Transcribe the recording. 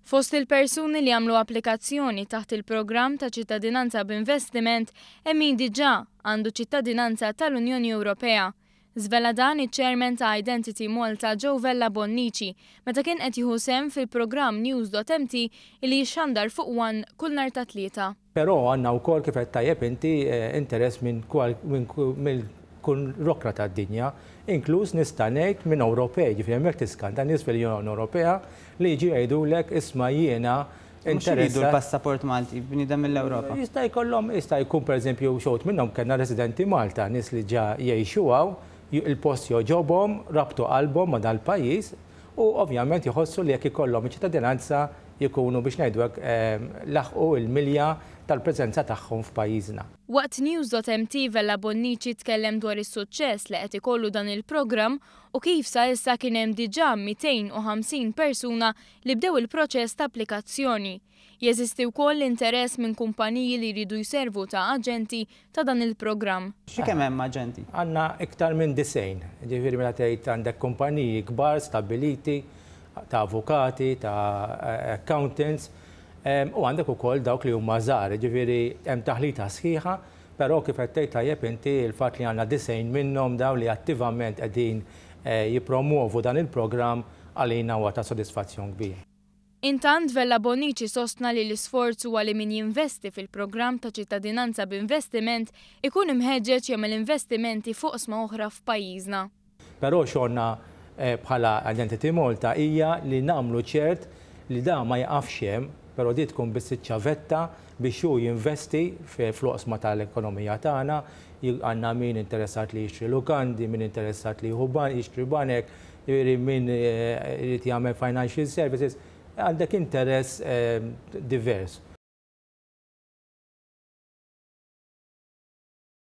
Fost il-persuni li għamlu applikazzjoni taħt il-programm ta' ċittadinanza b'investiment hemm min diġà għandu ċittadinanza tal-Unjoni Ewropea. Żvela dan iċ-Chairman ta' Identity Malta Joe Vella Bonnici meta kien qed jieħu sehem fil-programm News.mt li jixxandar fuq One kull nhar ta' Tlieta. Però għandna wkoll, kif għedt tajjeb inti, interess minn minn kull rokna tad-dinja, inkluż nista' ngħid minn Ewropej, ġifieri hemmhekk tiskanta nies fil-Unjoni Ewropea li jiġu jgħidulek isma' jiena Mhux iridu l-passaport Malti, bniedem mill-Ewropa. Jista' jkollhom, jista' jkun pereżempju xi wħud minnhom kellna residenti Malta, nies li ġa jgħixu hawn, il-post jogħġobhom, rabtu qalbhom ma' dal-pajjiż u ovvjament jħossu li jekk ikollhom iċ-ċittadinanza jkunu biex ngħidu hekk laħqu l-milja tal-preżenza tagħhom f'pajjiżna. Waqt News.mt Vella Bonnici tkellem dwar is-suċċess li qed ikollu dan il-programm u kif sa issa kien hemm diġà 250 persuna li bdew il-proċess ta' applikazzjoni. Jeżisti wkoll interess minn kumpaniji li jridu jservu ta' aġenti ta' dan il-programm. Xi kemm hemm aġenti? Għandna iktar minn 90, jiġifieri meta tgħid għandek kumpaniji kbar stabbiliti ta' avukati, ta' accountants, u għandek ukoll dawk li huma żgħar, jiġifieri hemm taħlita sħiħa, però kif qed tgħid tajjeb inti l-fatt li għandna 90 minnhom dawn li attivament qegħdin jippromwovu dan il-programm għalina huwa ta' sodisfazzjon kbir. Intant, Vella Bonnici sostna li l-isforz huwa li min jinvesti fil-programm ta' ċittadinanza b'investiment ikun imħeġġeġ jagħmel investimenti f'oqsma oħra f'pajjiżna. Però xogħolna bħala Identity Malta hija li nagħmlu ċert li dan ma jiqafx hemm, però di tkun biss iċ-ċavetta biex hu jinvesti fl-oqsma tal-ekonomija tagħna. Għandna min interessat li jixtri lukandi, min interessat li jieħu jixtri banek, jiġifieri min irid jagħmel financial services, għandek interess divers.